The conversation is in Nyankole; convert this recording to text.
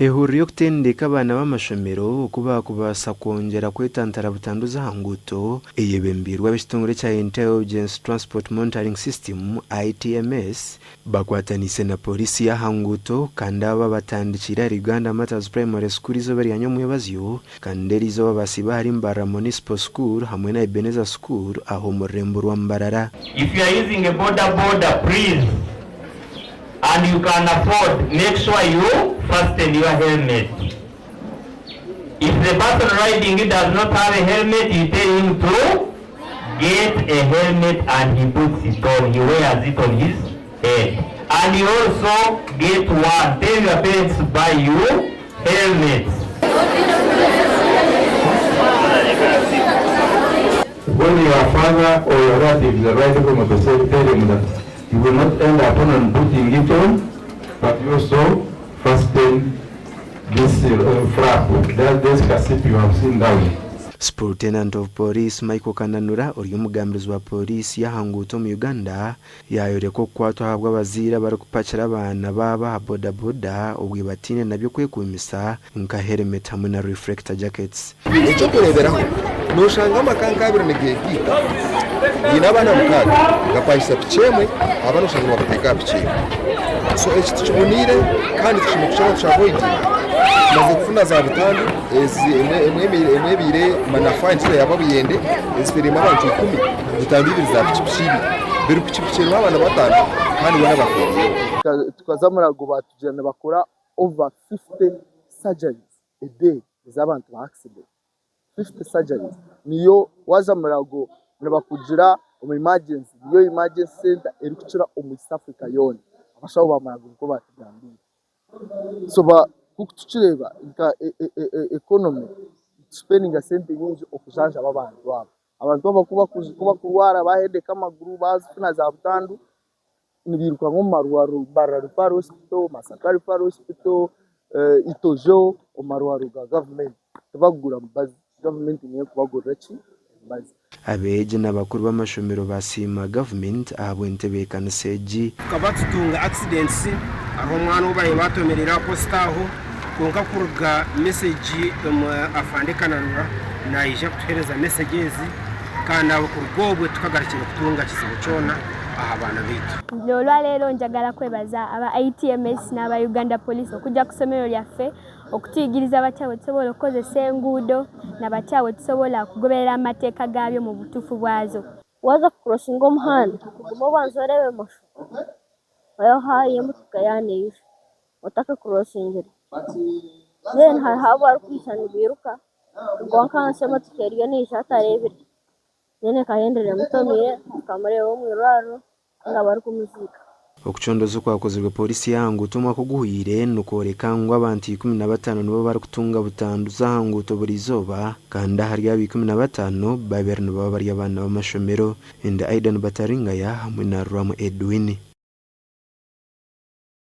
Ehururu y'okutendeka abaana b'amashomero oku baakubaasa kwongyera kwetantara butandu z'aha nguuto eyebembeirwe ab'ekitongore kya Intelligence Transport Monitoring System, ITMS, bakwataniise na pooriisi y'aha nguuto kandi aba batandikiire ahari Uganda Martyrs Primary School eizooba rya nyomwebazyo kandi eriizooba basiiba ahari Mbarara Municipal School hamwe na Ebenezer School aha omu rurembo rwa Mbarara. If you are using a boda boda please and you can afford make sure you fasten your helmet if the person riding you does not have a helmet you tell him to get a helmet and he puts it on he wears it on his head and you also get one tell your parents to buy you helmets. When your father or your relatives are riding a motorcycle, tell him that You will not end up on putting it on, but you also fasten this flap, that this kasip you have seen down. Superintendent of Police Michael Kananura ori omugambirizi wa Pooriisi y'aha nguuto omu Uganda yaayoreka okukwatwa ahabw'abazaire abarikupakira abaana baabo aha boda boda obwe bataine na by'okwekuumisa nka helmet hamwe na reflector jackets. Eky'okureeberaho, nooshanga amaka nk'abiri nigeegaita, gaine abaana mukaaga, gapangisa piki emwe, abaana oshanga nibabateeka aha piki emwe. So eki tikiboneire kandi tushemereire kushaba tukyavoidinga. Tumaze kufuna za butandu, emwe ebaire Manafwa endiijo yaaba Buyende, ezifeereiremu abantu ikumi, butandu ibiri za pikipiki ibiri, buri pikipiki erimu abaana bataano kandi boona bafeereireho. Tukaza Murago baatugira nibakora over 50 surgeries a day ez'abantu ba accident, 50 surgeries niyo waaza Mulago nibakugira omu emergency niyo emergency center erikukira omu East Africa yoona abashaho ba Mulago nikwo baatugambiire. So ku tukireeba nka economy nitusipendinga sente nyingi okujanjaba abantu aba. Abantu aba ku bakurwara bahendeka amaguru baafuna za butandu nibiruka omu marwariro Mbarara Referral Hospital, Masaka Referral Hospital, Itojo omu marwariro ga gavumenti tibakugura mubazi, gavumenti niyo erikubagurira ki? Emibazi. Abeegi n'abakuru b'amashomero basiima gavumenti ahabw'entebeekanisa egi. Tukaba tutunga accidents hariho omwana ou baabaire baatomereire aha posita aho kwonka kuruga message omu Afande Kananura naija kutuheereza message ezi kandi kuruga obwo tikagarukire kutunga kizibu kyona aha baana baitu. Nze olwaleero njagala kwebaza aba ITMS n'aba Uganda Police okujja ku ssomero lyaffe okutuyigiriza batya bwetusobola okukozesa enguudo na batya bwetusobola okugoberera amateeka gaabyo mu butuufu bwazo. Waaza kukurosinga omuhanda, guma obanze oreebe emosho reero hariyo emotoka yaaba neija otakakurosingire. Then hariho abu barikwija nibairuka kwonka ahansi emotoka eriyo neija atareebire. Then ekahendera emutomiire tukamureeba omu irwariro nga barikumuziika. Okucondooza okwakozirwe pooriisi y'aha nguuto omwaka oguhweire nikworeka ngu abantu 15 nibo barikutunga butandu z'aha nguuto buri izooba kandi ahari abo 15, babiri nibaba bari abaana b'amashomero. Ndi Aidan Bataringaya hamwe na Rwamu Edwin.